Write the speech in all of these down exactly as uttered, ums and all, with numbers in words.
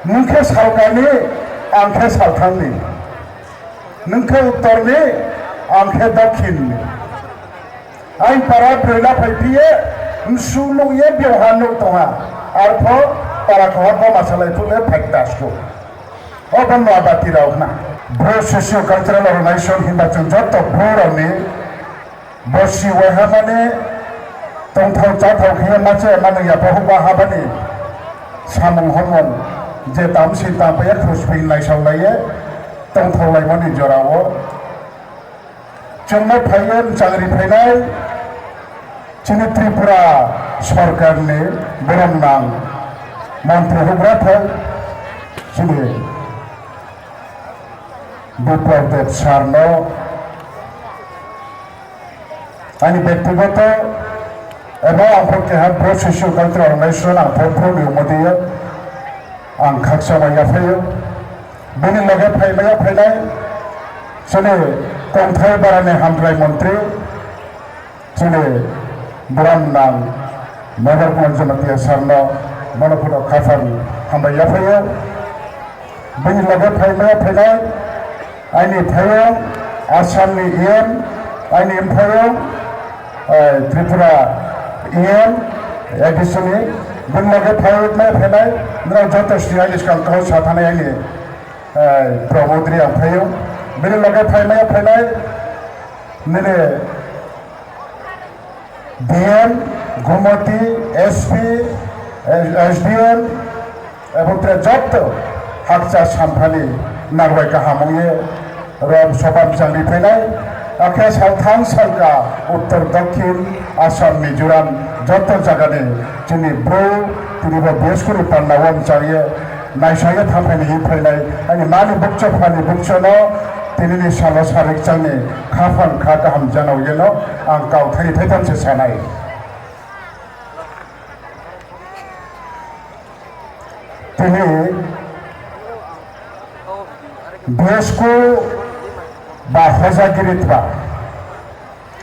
Nwng khe salkani, ang khe salthangni. Nwng khe uttorni, ang khe dokhinni. Ang para bwrwi laphai phiye, msu nukye, biyong ha nuk tongha. Arpho para koha boma salai phule phai tasku. Obo no abati rok na. Bro socio cultural organization hinba chwng joto bro rokni bosi waiha mani tongthau chathau khe mache mani yapha huba habani samung hormon je tam si tam paya khusping naisau laiye tongthau laimani jorao. Chwngno phaiwi mwchangri phainai chini Tripura sorkarni boromnang montri hubrathok chini Biplab Deb sarno ani bektigoto eba ang pho keha bro socio cultural organization ang pho bro ni umodiyo ang khaksa maya phaio. Bini loge phaimaya phainai chini tongthai barani hamkrai montri chini borom nang Megar Kumar Jamatia sarno bono photo khaphang hambai yaphaio. Bini loge phaimaya phainai aini phayong Assamni E M, aini phayong Tripura E M, A D C ni bini loge phaimaya phainai norok joto sri aini skang kau sathanai aini Pramod Reang phaio, bini loge phaimaya phainai nini D M, Gumoti, S P, S D M, ebong tere joto hakcha samphani narwai kaham wngye rok soba mchangni phainai, akhe salthang salka uttor dokhin Assam, Mizoram joto jagani chini bro tini bo beskuri panda o mchangye naisaya thamphaini hi phainai ani mani bukcha phani bukchano tinini salo sarikchangni khaphang kha kaham janao yeno ang kauthai thaitham se sanai. Tini biyasku ba hojagiri twa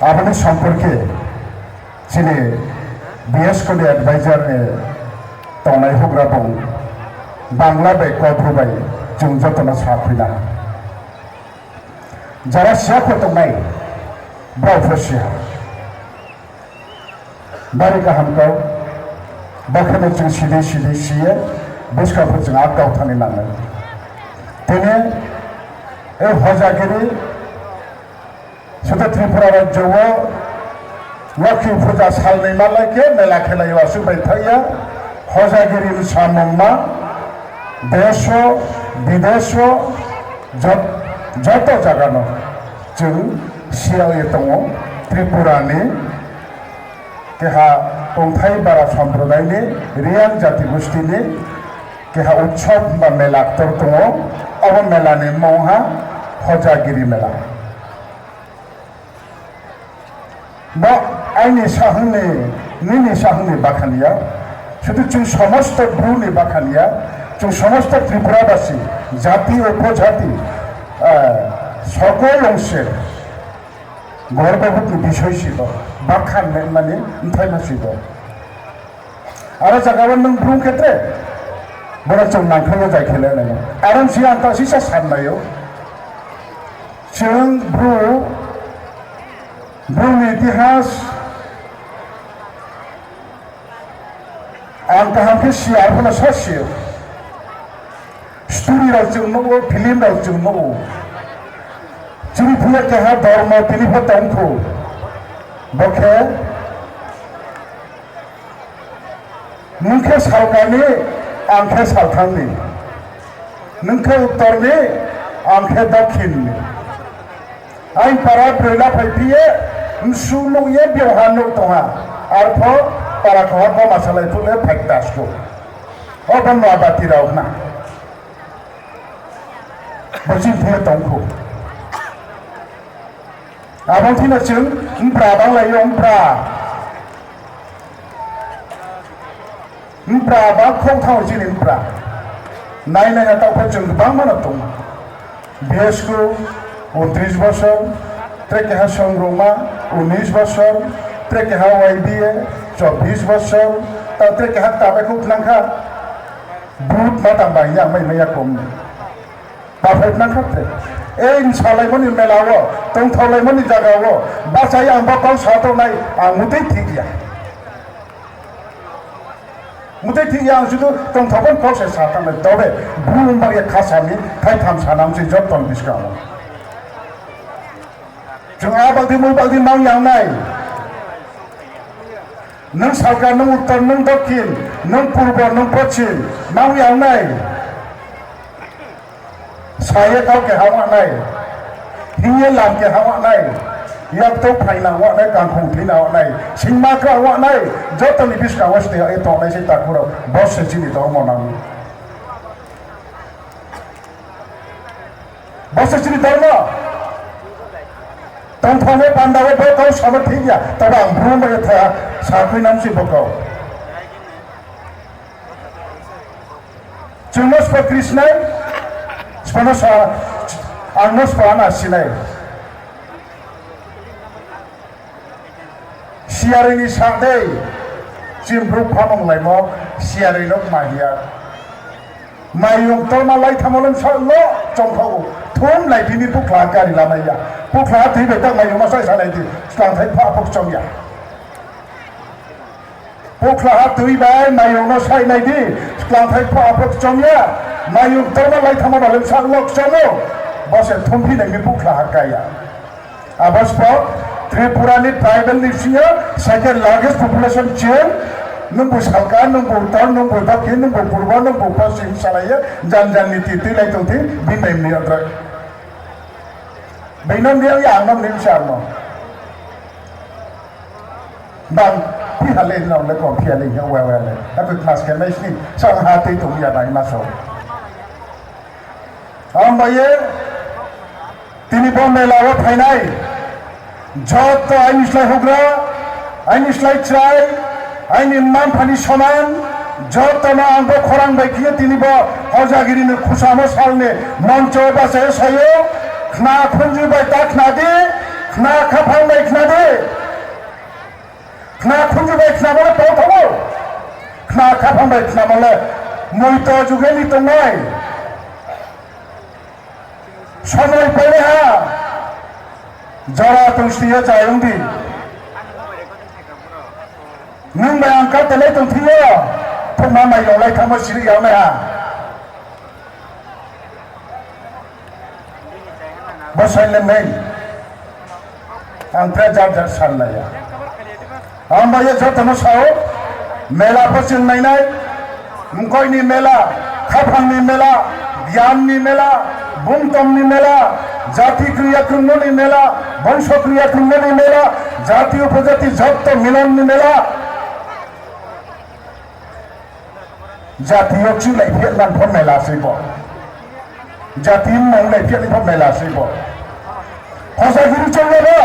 aboni somporke chini biyasku ni advisor ni tongnai hugra bung Bangla bai Kodru bai chwng jotono sa phina. Jara siya kho tongnai, bwrao pho siya. Bari kaham kau, bakheno chwng sidi sidi siye, bwskang pho chwng a kau thani nangnai. Tini, e hojagiri, Suda Tripura rajyo o Lokhi puja salni malai khe mela khelai o aswk bai thaiya, hojagiri ni samung ma desh o bidesh o jot-, joto jaga no chwng siya ye tongo. Tripura ni keha tongthai bara somprodai ni Reang jati gosti ni keha utsob ba mela ktor tongo, obo mela ni mung ha hojagiri mela. Bo aini sahwngni, nini sahwngni bakhaniya, sudu chwng somosto Bru ni bakhaniya, chwng somosto Tripura basi, jati upojati, eh, sokol ongse, gorbobutni bisoi sibo, bakhan mani mthaima sibo. Aro jaga o nwng Bru khetre, bono chwng nangkhaio jai khele nai. Aro si ang ta sisa san naio. Chwng Bru, Bru ni itihas ang kaham khe si, aro bono sa sio. Story rok chwng nugo, film rok chwng nugo. Chini phiya keha dormo tini pho tongkhu. Bo khe nwng khe salkani, ang khe salthangni. Nwng khe uttorni, ang khe dokhinni. Ang para bwrwi laphai phiye, msu nukye, biyong ha nuk tongha. Arpho para koha boma salai phule phai tasku. Obo no abati rok na. Bo chini phiya tongkhu. Abang thina chwng mpra bang lai yo mpra. Mpra ba khok thang chini mpra. Nai nai na tau kha chwng bang mana tong. Biyasku untris bosor, tre keha songroma unis bosor, tre keha Y B A chobbish bosor, ta tre keha tabe khuk nang kha. But matang bai yang mai maya kom. Ba phai nang khat te. Ei salaimani mela o, tongthalaimani jaga o, bachai ang bo kau sa tongnai, ang mutui thik ya. Mutui thik ya ang sudu tongthokon kok se sa tangnai. Tobe bumung bagya khasami, thai tham sanam se jotton biskango. Chwng a bagdi mui bagdi mang yang nai. Nwng salka, nwng uttor, nwng dokhin, nwng purbo, nwng pochim, mang yang nai. Saye kau keha wangnai, hingye lam keha wangnai, yakto phaina wangnai, kangkhong thwina wangnai, singma kwrang wangnai, jotoni bwskango se tei tongnai se takhurok, bo se chini dormo nango. Bo se chini dormo. Tongthokni pandao bo kau sama thik ya, tobo ang brum bai tha, sakui nam si bo kau. Chwngno spo Krishnai, spono sa, angno spo ana sinai. Siyarini sa dei, chimbruk phamung laimo, siyarino mahiya. Mayung torma lai thamo lem sa lo chongkhago, thum lai bini bukla gari lamaiya. Bukla thwi bai tak mayung ma sai sanai di, swkang thai pha phok chongya. Pukhla ha twi bai mayungno sai nai di, swkangthai pha aphok chomya, mayung torma lai thangma ba lemsa lok chomo, bo se thumphi nai di pukhla ha kaya. Abo spo Tripura ni tribal ni bisingo second largest population chwng, nwng bo salka, nwng bo uttor, nwng bo dokhin, nwng bo purbo, nwng bo poschim salaiya, jan jan ni twi twi lai tong thwi, bini bai mni adra. Bini bai ya ang no mni sa ang no. Bang, pi hale no le kom pi hale no we we le. Aku mas ke mes ni, sang ha tei tong ya nai maso. Ang ba ye, tini bo mela o phainai. Jotto aini slai hugra, aini slai chrai, aini manphani soman, jotto no ang bo khorang bai kiye tini bo hojagiri ni khusamo salni moncho ba se sayo, khna khunju bai ta khna di, khna khaphang bai khna di. Khna khunju bai khnamole tongthogo. Khna khaphang bai khnamole mui to jugeni tongnai. Somoi paile ha. Jora tong siya jayung di. Nung bai ang kal telai tong thiyo. Thuma mai yolai thamo siri yau ha. Bosai le main. Ang tere jar jar san laya. Ang ba ye joto no sao. Mela pho chwng nai nai. Mkoi ni mela, khaphang ni mela, gyan ni mela, bungtom ni mela, jati kriya krungno ni mela, bongso kriya krungno ni mela, jati upojati joto milan ni mela. Jati o chwng lai phiya nang phor mela se bo. Jati mong lai phiya ni phor mela se bo. Hosa giri chong le bo.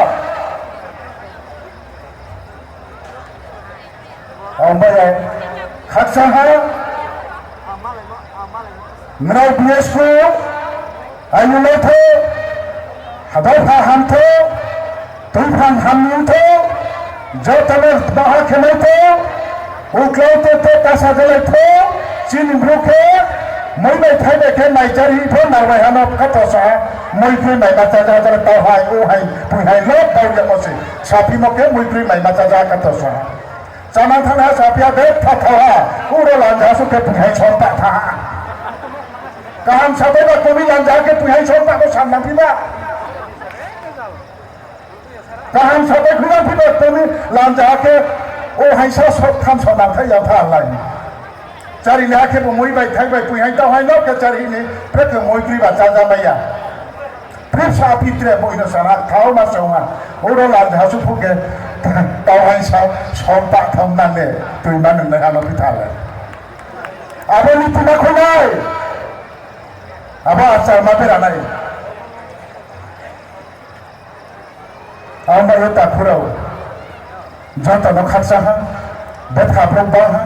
Ang ba ya. Khaksa ha. Nrao B S P. Ayung lai tho, hadai pha ham tho, twi phan ham nung tho, jotono baha khe nai tho, uklai tho tho kasa jalai tho, chini bru khe, moi bai thai bai khe nai jari tho, nai bai hano kha tho sa, moi khe nai ma cha ja jala tau hai, u hai, pui hai, lok dau ya mo se, sapi mo khe moi khe nai ma cha ja kha tho sa. Chama thangha sapya bek pha thaha, uro lanja su khe phai som ta thaha. Kaham sabai ba komi lanja khe phai som ta ko sam nang phiba. Kaham sabai khuna phiba komi lanja khe o haisa sok tham sok nang thai ya tha lai. Chari le khe bo moi bai thai bai phai ta hai no khe chari ni phe khe moi pri ba cha ja maya. Pripsa pitre boino sana thao ma chonga. Oro lal hasu phuke tao hai sa som ta thom na ne tui ma nang nai ano pithale. Abo ni tuma khonai. Abo achar ma pera nai. Ang ba yo ta khurao. Jotono khaksa ha, betha phok ba ha,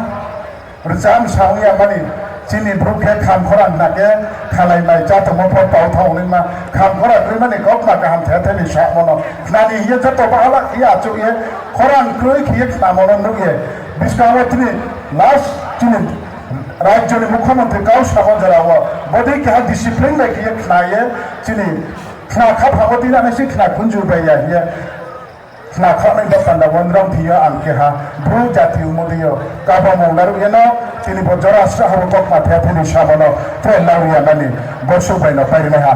rwcham sa wng ya mani, chini bru khe kham khora hwna khe khalai mai cha tongmo pho tau thang wngwi ma, kham khora kwrwi mani kok ma kaham the the ni sa mono, nani hiye joto bahala khiye achuk ye, khorang kwrwi khiye khna mono nuk ye, biskango chini last chini Rajyoni mukhyamantri kau sabo jorao bodei keha discipline bai khe khnaiye chini khna kha phago tini anaise khna khunju bai ya hiye khna khoknai bapanda wandrang thiyo ang keha bru jati umodiyo kabamung naruk yeno tini bo jora sra habo kokma thaya thani sabono tre lauriya nani bosuk bai no pairi naiha.